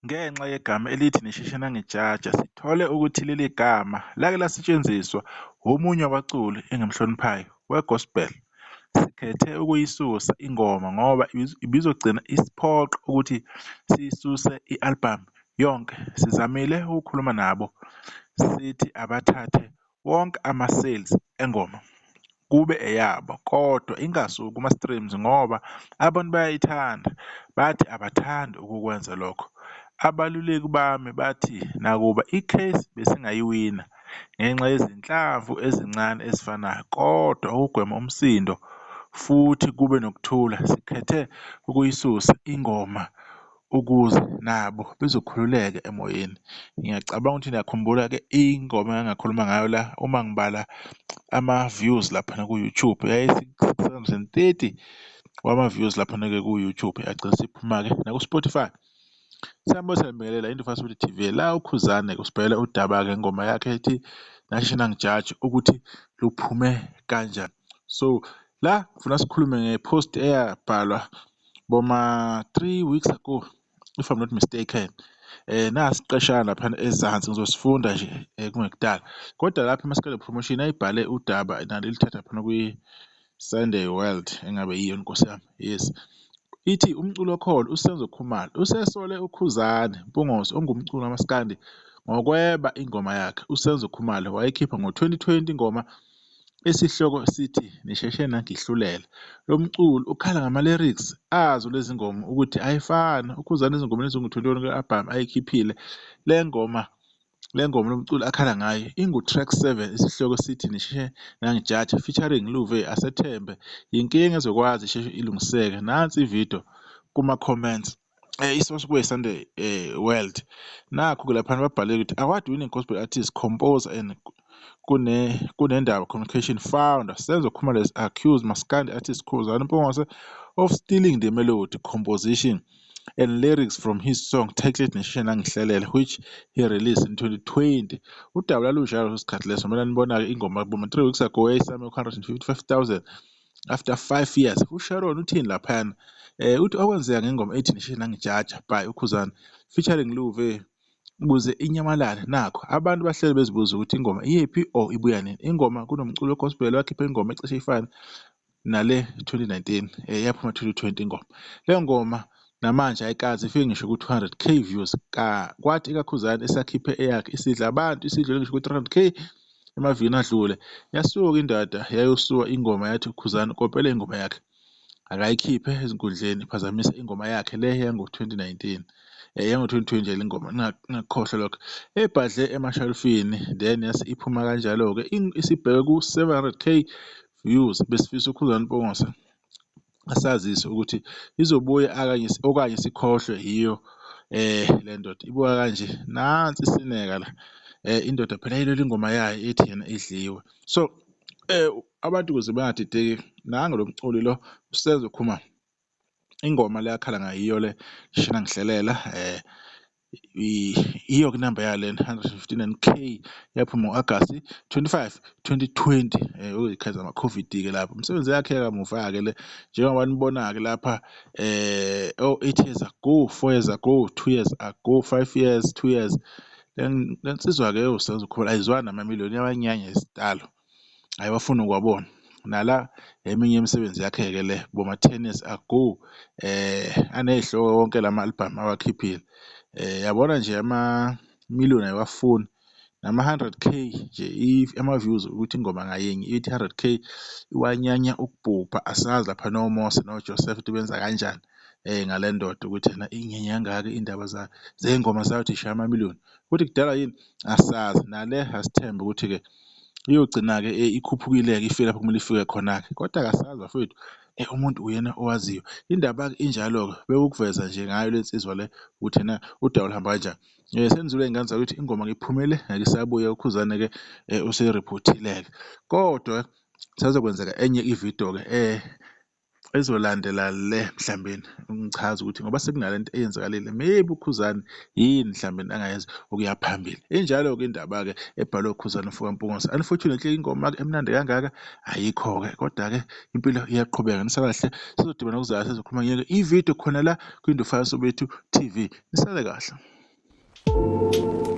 Ngenxa yegama elithi "Nisheshe Nangijaja" sithole ukuthi leli gama lake lasetshenziswa omunye wabaculi engimhloniphayo we-Gospel. Sikhethe ukuyisusa ingoma ngoba ibizogcina isiphoqa ukuthi siyisuse i-albhamu yonke. Sizamile ukukhuluma nabo sithi abathathe wonke ama-sales engoma kube eyabo kodwa ingasuki kuma-streams ngoba abantu bayayithanda, bathi abathandi ukukwenza lokho. Abeluleki bami bathi nakuba i-case besingayiwina ngenxa yezinhlamvu ezincane ezifanayo kodwa ukugwema umsindo futhi kube nokuthula sikhethe ukuyisusa ingoma ukuze nabo bezokhululeka emoyeni. Ngiyacabanga ukuthi niyakhumbula-ke ingoma engangakhuluma ngayo la uma ngibala ama-views laphana ku-YouTube yayisi-630 wama-views laphana-ke ku-YouTube yagcina isiphuma-ke naku-Spotify. Siyabonga siyabingelela into Fast TV la uKhuzane usibhekela udaba-ke ngoma yakhe ethi Nasheshe Nangijaja ukuthi luphume kanjani. So la ngifuna sikhulume nge-post eyabhalwa boma 3 weeks ago, if I'm not mistaken. Nasi isiqeshana laphana ezansi ngizosifunda nje kungekudala. Kodwa lapha iMaskandi Promotion ayibhale udaba nalo ilithatha laphana kwi-Sunday World engabe yiyo Nkosi yami. Yes. Ithi umculo wokholo uSenzo Khumalo usesole uKhuzani Mpungose ongumculi kaMaskandi ngokweba ingoma yakhe. USenzo Khumalo wayikhipha ngo-2020 ingoma esihloko sithi Nisheshe Nangihlulela. Lo mculi ukhala ngama-lyrics azo lezi ngoma ukuthi ayifani. UKhuzani ezingomeni ezingu-21 kwi-albhamu ayikhiphile. Le ngoma lo mculi akhala ngayo ingu-track 7 isihloko sithi Nisheshe Nangijaja featuring Luve Asethembe. Yinkinga ezokwazi isheshe ilungiseke. Nansi ividiyo kuma-comments. I-source kube Sunday World. Nakhu-ke laphana babhale ukuthi award winning gospel artist, composer and Kunendaba Communication founder Senzo Khumalo has accused Maskandi artist Khuzani Mpungose of stealing the melody, composition and lyrics from his song titled Nisheshe Nangihlelela, which he released in 2020. Udaba lwalunjalo leso sikhathi leso. Mina nibona-ke ingoma boma 3 weeks ago yayisame ku-155,000 after 5 years. USharon uthini laphayana? Uthi okwenzeka ngengoma ethi Nisheshe Nangijaja by uKhuzani featuring Luve ukuze inyamalale nakho abantu bahleli bezibuza ukuthi ingoma iyephi or ibuya nini. Ingoma kunomculo we-gospel wakhipha ingoma ecishe ifane nale 2019, yaphuma 2020 ingoma. Leyo ngoma namanje ayikaze ifike ngisho ku-200K views ka kwathi ikaKhuzani esakhiphe eyakhe isidla abantu isidlule ngisho ku-300K emavikini adlule. Yasuka indoda yayosuka ingoma yathi uKhuzani ukopele ingoma yakhe akayikhiphe ezinkundleni iphazamisa ingoma yakhe le yango-2019, yango-2020 nje le ngoma ningakukhohlwa lokho ebhadle emashelufini then yase iphuma kanjalo-ke isibheke ku-700K views. Besifisa uKhuzani Mpungose asazise ukuthi izobuya okanye sikhohlwe yiyo le ndoda ibuka kanje. Nansi isineka la indoda phela yilolu ingoma yayo ithi yena idliwe. So abantu ukuze bangadideki nangu lo mculi lo uSenzo Khumalo ingoma le akhala ngayo yiyo le shina ngihlelela iyo ke inamba yale 159K yaphuma ngo-Agasti 25 2020, okuyikhathi zama-COVID ke lapho. Umsebenzi yakhe yakamuva ke le njengoba nibona ke lapha oh 8 years ago, 4 years ago, 2 years ago, 5 years, 2 years. Le nsizwa ke uSenzo Khumalo ayizwani namamiliyoni iyawanyanya isidalo ayiwafuni ukuwabona. Nala eminye imisebenzi yakhe-ke le boma 10 years ago anezihloko wonke lama album awakhiphile. Yabona nje ama-million ayiwafuni nama-100K nje ama-views ukuthi ingoma ngayinye ithi 100K iwanyanya ukubhubha. Asazi lapha noMose noJoseph ukuthi benza kanjani ngale ndoda ukuthi yena inyanya kangaka indaba zey'ngoma zayo ukuthi ishaya amamiliyoni ukuthi kudala yini asazi. Nale asithembe ukuthi-ke iyogcina-ke ikhuphukile-ke ifike lapho kumele ifike khona-ke kodwa akasazi bafowethu, umuntu uyena owaziyo indaba-ke injalo-ke bekukuveza nje ngayo le nsizwa le ukuthi yena udaba luhamba kanjani. Senzile iy'ngane zakithi ingoma ngiphumele ngeke isabuya uKhuzane-ke useyiriphothile-ke kodwa kusazokwenzeka enye ividiyo-ke. Ezolandela le mhlambeni ngichaza ukuthi ngoba sekunalento eyenzakalile maybe uKhuzani yini mhlambeni angayenza ukuya phambili. Injalo-ke indaba-ke ebhalwe uKhuzani mfokaMpungose. Unfortunately ingoma-ke emnandi kangaka ayikho-ke kodwa-ke impilo iyaqhubeka. Nisale kahle sizodibana kuzayo sizokhuluma ngeke ividiyo khona la kwiNdufaya Sobetu TV. Nisale kahle.